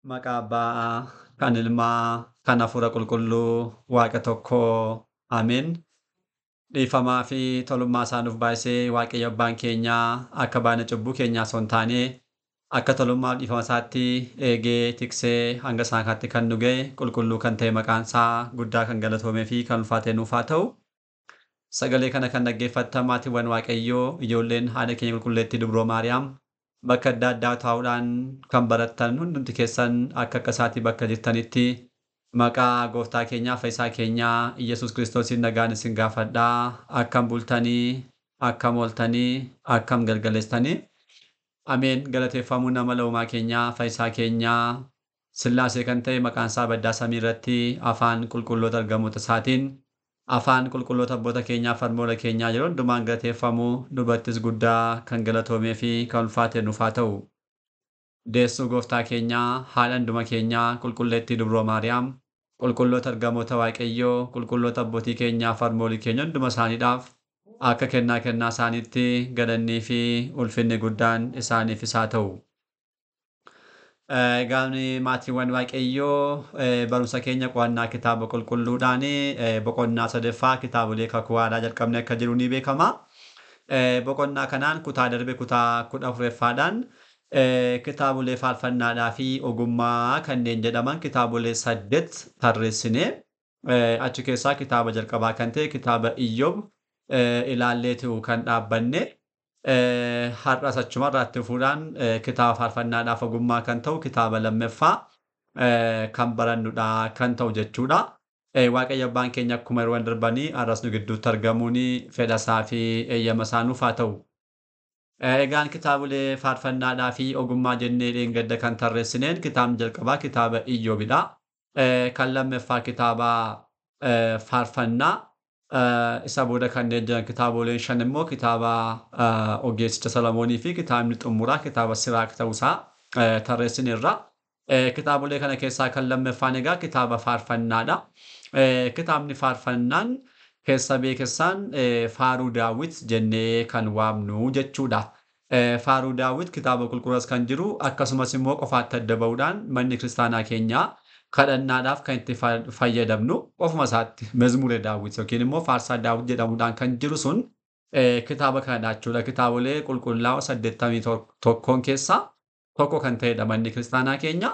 Maqaa Abbaa, kan Ilmaa, kan Hafuura Qulqulluu, Waaqa tokkoo. Ameen. Dhiifamaa fi tolummaa isaa nuuf baay'isee Waaqayyo Abbaan keenyaa akka baay'ina cubbuu keenyaa osoo hin taane akka tolummaa fi dhiifama isaatti eegee tiksee hanga isaan kanatti kan nu ga'e qulqulluu kan ta'e maqaan isaa guddaa kan galatoomee fi kan ulfaate nuuf haa ta'u. Sagalee kana kan dhaggeeffattan maatiiwwan Waaqayyoo ijoolleen haadha keenya qulqulleettii Dubroo Maariyaam bakka adda addaa taa'uudhaan kan barattan hundumti keessan akka akka isaatii bakka jirtanitti maqaa gooftaa keenyaa fayyisaa keenyaa Iyyasuus Kiristoosiin nagaan isin gaafadhaa. Akkam bultanii, akkam ooltanii, akkam galgaleessitanii. Ameen. Galateeffamuu nama uumaa keenyaa fayyisaa keenyaa Sillaasee kan ta'e maqaan isaa baddaa samii irratti afaan qulqulloota ergamoota isaatiin afaan qulqulloota abboota keenyaa farmoola keenyaa yeroo hundumaan galateeffamuu dubattis guddaa kan galatoomee fi kan ulfaate nuuf haa ta'u. Deessuu gooftaa keenyaa haadha hunduma keenyaa qulqulleettii Dubroo Maariyaam qulqulloota ergamoota Waaqayyoo qulqulloota abbootii keenyaa farmoolii keenya hunduma isaaniidhaaf akka kennaa kennaa isaaniitti galannii fi ulfinni guddaan isaaniifis haa ta'u. Egaan maatiiwwan Waaqayyoo barumsa keenya qo'annaa kitaaba qulqulluudhaan boqonnaa sadaffaa kitaabolee kakuu haaraa jalqabne akka jiru ni beekama. Boqonnaa kanaan kutaa darbe kutaa 14ffaadhaan kitaabolee faarfannaadhaa fi ogummaa kanneen jedhaman kitaabolee 8 tarreessine. Achi keessaa kitaaba jalqabaa kan ta'e kitaaba Iyyoob ilaalleetu kan dhaabbanne. Har'as achuma irratti fuudhaan kitaaba faarfannaadhaaf ogummaa kan ta'u kitaaba lammaffaa kan barannudha kan ta'u jechuudha. Waaqayyo abbaan keenya akkuma yeroo darbanii har'as nu gidduutti argamuun fedha isaa fi eeyyama isaa nuuf haa ta'u. Egaan kitaabolee faarfannaadhaa fi ogummaa jennee dheengadda kan tarreessineen kitaabni jalqabaa kitaaba Iyyoobidha. Kan lammaffaa kitaaba faarfannaa. Isa booda kanneen jiran kitaaboleen 5 immoo kitaaba ogeessicha Solomoonii fi kitaabni xumuraa kitaaba Siraak ta'uusaa tarreessineerra. Kitaabolee kana keessaa kan lammaffaan egaa kitaaba faarfannaadha. Kitaabni faarfannaan keessa beekessaan faaruu Daawit jennee kan waamnu jechuudha. Faaruu Daawit kitaaba qulqulluus kan jiru akkasumas immoo qofaatti adda ba'uudhaan manni kiristaanaa keenyaa kadhannaadhaaf kan itti fayyadamnu qofuma isaatti Mezmure Daawit yookiin immoo Faarsaa Daawit jedhamuudhaan kan jiru sun kitaaba kanadha jechuudha. Kitaabolee qulqullaa'oo 81 keessaa tokko kan ta'edha manni kiristaanaa keenya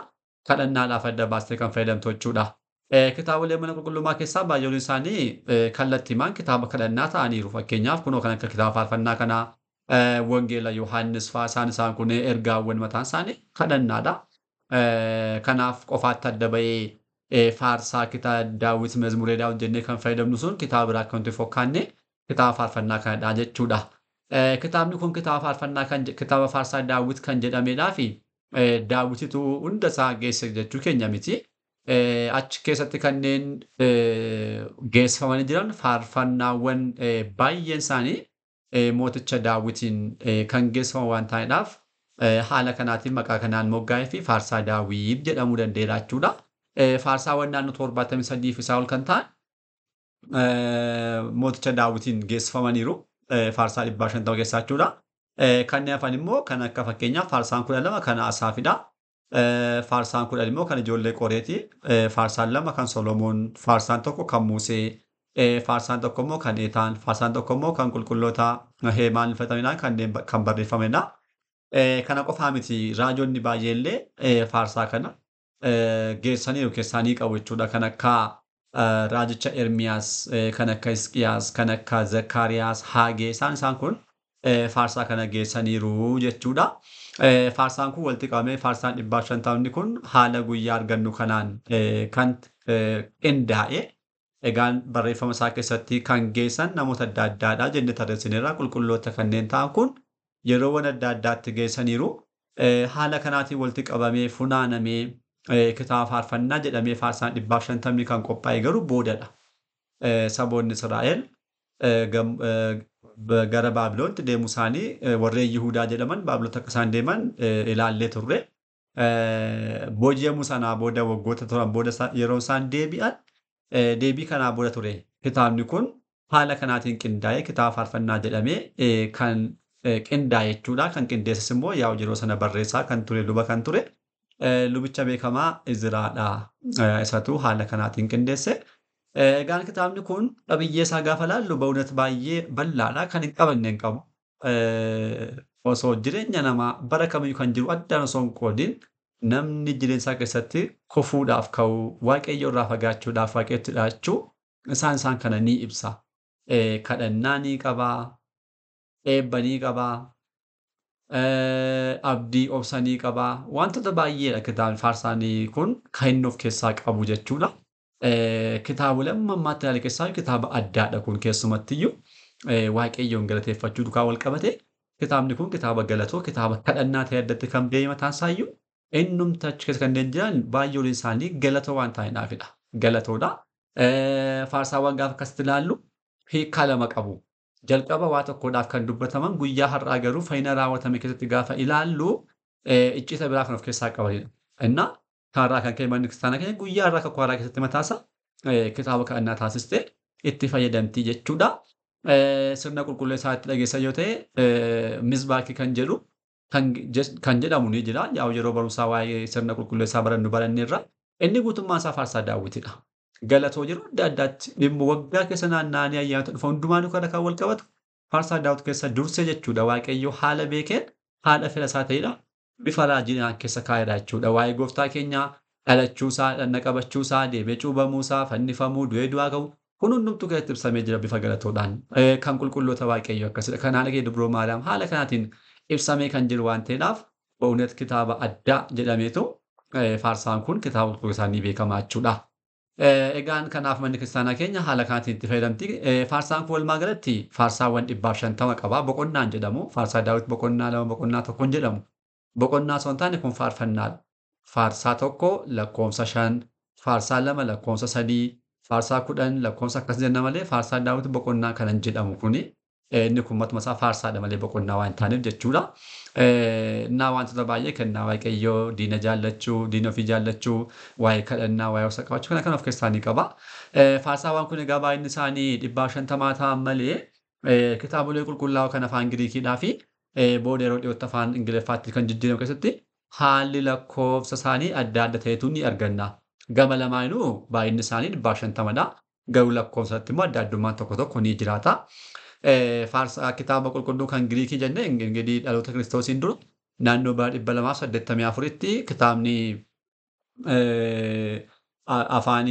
kadhannaadhaaf adda baastee kan fayyadamtu jechuudha. Kitaabolee mana qulqullummaa keessaa baay'een isaanii kallattiimaan kitaaba kadhannaa ta'aniiru. Fakkeenyaaf kunoo kan akka kitaaba faarfannaa kanaa, Wangeela Yohaannis fa'aa isaan kun ergaawwan mataan isaanii kadhannaadha. Kanaaf qofaatti adda ba'ee faarsaa kitaaba Daawit Mezmuree Daawit jennee kan fayyadamnu sun kitaaba biraa akka nuti fokkaanne kitaaba faarfannaa kanadha jechuudha. Kitaabni kun kitaaba faarfannaa kan kitaaba faarsaa Daawit kan jedhamedhaa fi Daawititu hunda isaa geesse jechuu keenya miti. Achi keessatti kanneen geessifamanii jiran faarfannaawwan baay'een isaanii mooticha Daawitiin kan geessifaman waan ta'eedhaaf haala kanaatiin maqaa kanaan moggaa'ee fi faarsaa Daawit jedhamuu danda'eera jechuudha. Faarsaawwan naannoo 73 fi isaa ol kan ta'an mooticha Daawitiin geessifamaniiru. Faarsaa 150 keessaa jechuudha. Kanneen hafan immoo kan akka fakkeenyaaf faarsaan 12 kan Asaafidha. Faarsaan 10 immoo kan ijoollee Qoreeti. Faarsaan 2 kan Solomoon, faarsaan 1 kan Musee, faarsaan 1 immoo kan Eetaan, faarsaan 1 immoo kan qulqulloota Heemaan filatamanidhaan kanneen kan barreeffamedha. Kana qofaa miti, raajonni baay'eellee faarsaa kana geessaniiru keessaanii qabu jechuudha. Kan akka raajicha Ermiyaas, kan akka Hisqiyaas, kan akka Zakkaariyaas, Haagee isaan kun faarsaa kana geessaniiru jechuudha. Faarsaan kun walitti qabamee faarsaan 150 kun haala guyyaa argannu kanaan kan qindaa'e. Egaan barreeffama isaa keessatti kan geessan namoota adda addaadha jennee tarreessineerra. Qulqulloota kanneen ta'an kun yeroowwan adda addaatti geessaniiru. Haala kanaatiin walitti qabamee funaanamee kitaaba faarfannaa jedhamee faarsaan 150 kan qophaa'e garuu boodadha. Saboonni Israa'el gara Baabiloonitti deemuu isaanii warreen Yihudaa jedhaman Baabiloota akka isaan deeman ilaallee turre. Booji'amuu sanaa booda waggoota turan booda yeroo isaan deebi'an deebii kanaa booda ture. Kitaabni kun haala kanaatiin qindaa'ee kitaaba faarfannaa jedhamee kan qindaa'e jechuudha. Kan qindeesses immoo yaa'u yeroo sana barreessaa kan ture luba kan ture Lubicha beekamaa Izraadha. Isatu haala kanaatiin qindeesse. Egaan kitaabni kun qabiyyee isaa gaafa laallu በእውነት baay'ee bal'aadha. Kan hin qabanne hin qabu. Osoo jireenya namaa bara kamiyyuu kan jiru addaan osoo hin qoodin namni jireenya isaa keessatti kufuudhaaf ka'uu, waaqayyo irraa fagaachuudhaaf waaqayyotti dhiyaachuu isaan kana ni ibsa. Kadhannaa ni qabaa, eebba ni qabaa, abdii obsa ni qabaa. Wantoota baay'eedha kitaabni faarsaan kun kan inni of keessaa qabu jechuudha. Kitaabolee amma ammaatti ilaale keessaa kitaaba addaadha kun keessumattiyyuu waaqayyoon galateeffachuu duukaa wal qabate kitaabni kun kitaaba galatoo kitaaba kadhannaa ta'e addatti kan ba'e mataan isaayyuu innumti achi keessa kanneen jiran baay'een isaanii galatoo waan ta'aniidhaafidha. Galatoodha. Faarsaawwan gaafa akkasitti ilaallu hiikaa lama qabu. Jalqaba waa tokkodhaaf kan dubbataman guyyaa har'aa garuu fayyina raawwatame keessatti gaafa ilaallu iccita biraa kan of keessaa qabanidha. Innaa kanarraa kan ka'e manni kiristaanaa keenya guyyaa har'aa kakuu haaraa keessatti mataasaa kitaaba kadhannaa taasistee itti fayyadamti jechuudha. Sirna qulqulleessaa itti dhageessan yoo ta'e misbaakii kan jedhu kan jedhamu ni jira. Yaa'u yeroo barumsaa waa'ee sirna qulqulleessaa barannu baranneerra. Inni guutummaan isaa faarsaa daawwitidha. Galatoo yeroo adda addaatti dhimma waggaa keessa naanna'anii ayyaanota dhufa hundumaanuu kana kan wal qabatu faarsaa daawwit keessa dursee jechuudha. Waaqayyo haala beekeen haadha fedha isaa ta'edha. Bifa raajiidhaan keessa kaa'edha jechuudha. Waa'ee gooftaa keenyaa dhalachuusaa, dhagna qabachuusaa, deebee cuubamuusaa, fannifamuu, du'ee du'aa ka'uu kun hundumtuu keessatti ibsamee jira bifa galatoodhaan. Kan qulqulloota waaqayyo akkasidha. Kan haala kee dubroo Maariyaam haala kanaatiin ibsamee kan jiru waan ta'eedhaaf በእውነት kitaaba addaa jedhameetu faarsaan kun kitaaba qulqulluu isaanii beekamaa jechuudha. Egaan kanaaf manni kiristaanaa keenya haala kanaatiin itti fayyadamti. Faarsaan kun walumaa galatti faarsaawwan 150 qaba. Boqonnaan jedhamu. Faarsaa Daawit boqonnaa 2 boqonnaa 1 jedhamu. Boqonnaa osoo hin taane kun faarfannaadha. Faarsaa 1 lakkoofsa 5, faarsaa 2 lakkoofsa 3, faarsaa 10 lakkoofsa akkas jenna malee faarsaa Daawit boqonnaa kanan jedhamu kuni inni kun matuma isaa faarsaadha malee boqonnaa waan hin taaneef jechuudha. Innaa wantoota baay'ee kennaa waaqayyoo, diina jaallachuu, diina ofii jaallachuu, waa'ee kadhannaa, waa'ee obsa qabaachuu kana kan of keessaa ni qaba. Faarsaawwan kun egaa baay'inni isaanii 150 ta'an malee kitaabolee qulqullaa'oo kan afaan Giriikiidhaa fi booda yeroo dhiyootti afaan Ingiliffaatti kan jijjiiramu keessatti haalli lakkoofsa isaanii adda adda ta'etu ni arganna. Gama lamaanuu baay'inni isaanii 150dha. Garuu lakkoofsatti immoo adda addummaan tokko tokko ni jiraata. Faarsaa kitaaba qulqulluu kan Giriikii jennee እንግዲህ dhaloota Kiristoosiin dura naannoo bara 284tti kitaabni afaan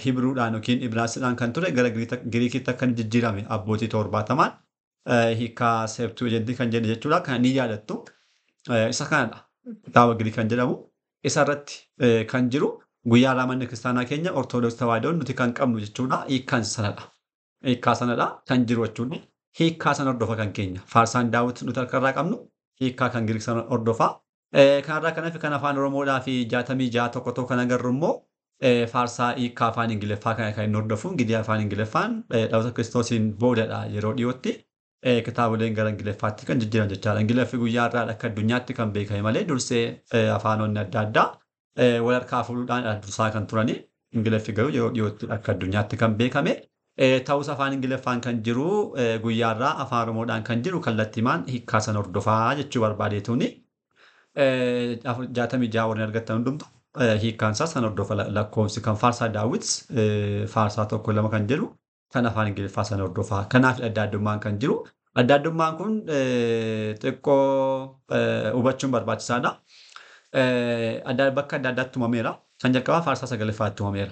Hibruudhaan yookiin Ibraayisxiidhaan kan ture gara Giriikiitti akka inni jijjiirame abbootii 70 hiikaa Septuagentii kan jedhe jechuudha. Kan ni yaadattu isa kanadha. Kitaaba Giriik kan jedhamu isa irratti kan jiru guyyaa har'aa manni kiristaanaa keenya Ortodoksii Tawaahidoon nuti kan qabnu jechuudha. Hiikkaan sanadha. Hiikkaa sanadha kan jiru jechuudha. Hiikkaa sana hordofa kan keenya. Faarsaan Daawit nuti harka irraa qabnu hiikkaa kan Giriik sana hordofa. Kanarraa kan hafe kan afaan Oromoodhaa fi 66 tokko tokko kan agarru immoo faarsaa hiikkaa afaan Ingiliffaa kana kan inni hordofu. Ingilii afaan Ingiliffaan dhaloota Kiristoosiin boodadha yeroo dhiyootti kitaaboleen gara Ingiliffaatti kan jijjiiran jechaadha. Ingiliffi guyyaa har'aa akka addunyaatti kan beekame malee dursee afaanonni adda addaa wal harkaa fuudhuudhaan dursaa kan turani. Ingiliffi garuu yeroo dhiyootti akka addunyaatti kan beekame. Ta'us afaan Ingiliffaan kan jiru guyyaa har'aa afaan Oromoodhaan kan jiru kallattiimaan hiikkaa sana hordofaa jechuu barbaadeetuuni. 66 warreen argattan hundumtu hiikkaan isaa sana hordofa lakkoofsi kan faarsaa Daawit faarsaa 1 2 kan jedhu kan afaan Ingiliffaa sana hordofaa. Kanaaf adda addummaan kan jiru. Adda addummaan kun xiqqoo hubachuun barbaachisaadha. Bakka adda addaatti uumameera. Kan jalqabaa faarsaa sagalaffaatti uumameera.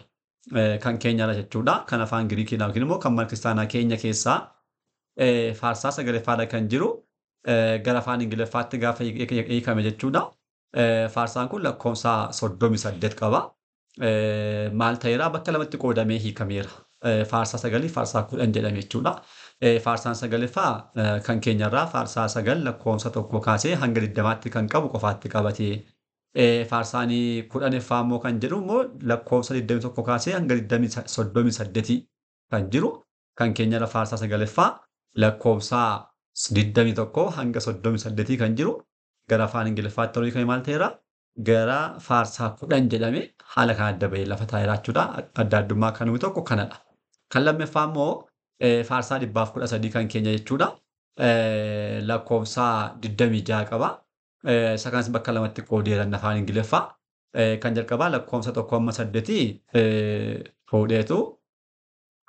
Kan keenyadha jechuudha. Kan afaan Giriikiidhaan yookiin immoo kan mana kiristaanaa keenya keessaa faarsaa sagalaffaadha kan jiru gara afaan Ingiliffaatti gaafa hiikame jechuudha. Faarsaan kun lakkoofsa 38 qaba. Maal ta'eera bakka lamatti qoodamee hiikameera. Faarsaa 9 faarsaa 10 jedhame jechuudha. Faarsaan sagalaffaa kan keenyarraa faarsaa 9 lakkoofsa 1 kaasee hanga 20tti kan qabu qofaatti qabatee Faarsaan 10ffaa immoo kan jedhu immoo lakkoofsa 21 kaasee hanga 38 kan jiru kan keenyarra faarsaa sagalaffaa lakkoofsa 21 hanga 38 kan jiru gara afaan Ingiliffaatti yeroo hiikame maal ta'eera gara faarsaa 10 jedhame haala kan adda bahee lafa taa'eera jechuudha. Adda addummaa kan uume tokko kanadha. Kan lammaffaa immoo faarsaa 113 kan keenya jechuudha. Lakkoofsa 26 qaba. Isa kanas bakka lamatti qoodeera afaan Ingiliffaa. Kan jalqabaa lakkoofsa 1 hamma 8 fuudheetu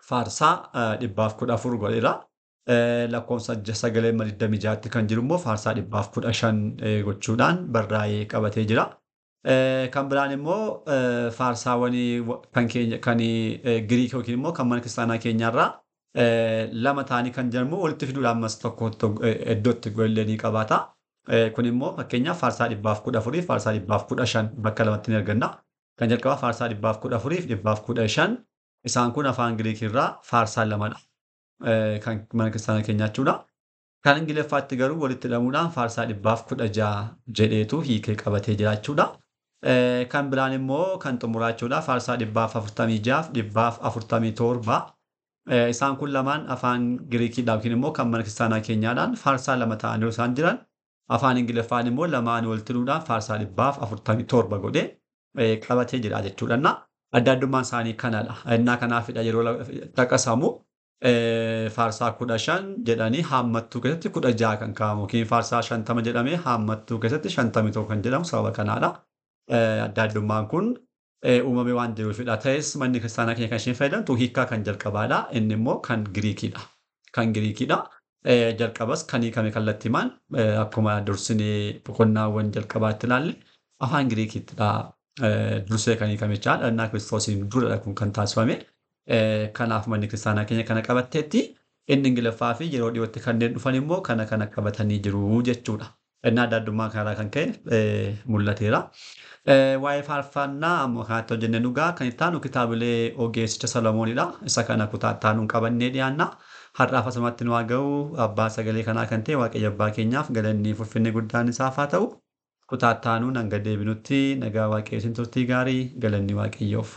faarsaa 114 godheera. Lakkoofsa 9 hamma 26tti kan jiru immoo faarsaa 115 gochuudhaan barraa'ee qabatee jira. Kan biraan immoo faarsaawwan kan keenya kan Giriik yookiin immoo kan mana kiristaanaa keenyaarraa lama ta'anii kan jiran immoo walitti fiduudhaan ammas tokko iddootti illee ni qabaata. Kun immoo fakkeenyaaf faarsaa 114 fi faarsaa 115 bakka lamatti ni arganna. Kan jalqabaa faarsaa 114 fi 115, isaan kun afaan Giriikirraa faarsaa lamadha. Kan mana kiristaanaa keenyaa jechuudha. Kan Ingiliffaatti garuu walitti hidhamuudhaan faarsaa 116 jedheetu hiikee qabatee jira jechuudha. Kan biraan immoo kan xumuraa jechuudha, faarsaa 146 fi 147. Isaan kun lamaan afaan Giriikiidhaan yookiin immoo kan mana kiristaanaa keenyaadhaan faarsaa lama ta'anii isaan jiran, afaan Ingiliffaan immoo lamaan walitti hidhuudhaan faarsaa 147 godhee qabatee jira jechuudha. Adda addummaan isaanii kanadha. Innaa kanaafidha yeroo caqasamu faarsaa 15 jedhanii haammattuu keessatti 16 kan kaa'amu, yookiin faarsaa 50 jedhamee haammattuu keessatti 51 kan jedhamu sababa kanaadha. Adda addummaan kun uumamee waan jiruufidha. Ta'es manni kiristaanaa keenya kan isheen fayyadamtu hiikkaa kan jalqabaadha. Inni immoo kan Giriikiidha. Kan Giriikiidha. Jalqabas kan hiikame kallattiimaan akkuma dursinee boqonnaawwan jalqabaatti ilaalle afaan Giriikiittidha dursee kan hiikame jechaadha. Dhannaa Kiristoosiin duradha kun kan taasifame. Kanaaf manni kiristaanaa keenya kana qabatteetti. Inni Ingiliffaa fi yeroo dhiyootti kanneen dhufan immoo kana kana qabatanii jiru jechuudha. Inni adda addummaa kanarraa kan ka'e mul'ateera. Waa'ee faarfannaa ammoo kanatti hojjennee dhugaa kan itti aanu kitaabilee ogeessicha Solomoonidha. Isa kana kutaa itti aanuun qabannee dhiyaanna. Har'aaf asumatti nu haa ga'u. Abbaa sagalee kanaa kan ta'e Waaqayyo abbaa keenyaaf galanni fi ulfinni guddaan isaaf haa ta'u. Kutaa itti aanuun hanga deebinutti nagaa Waaqayyo isin turtii gaarii, galanni Waaqayyoof.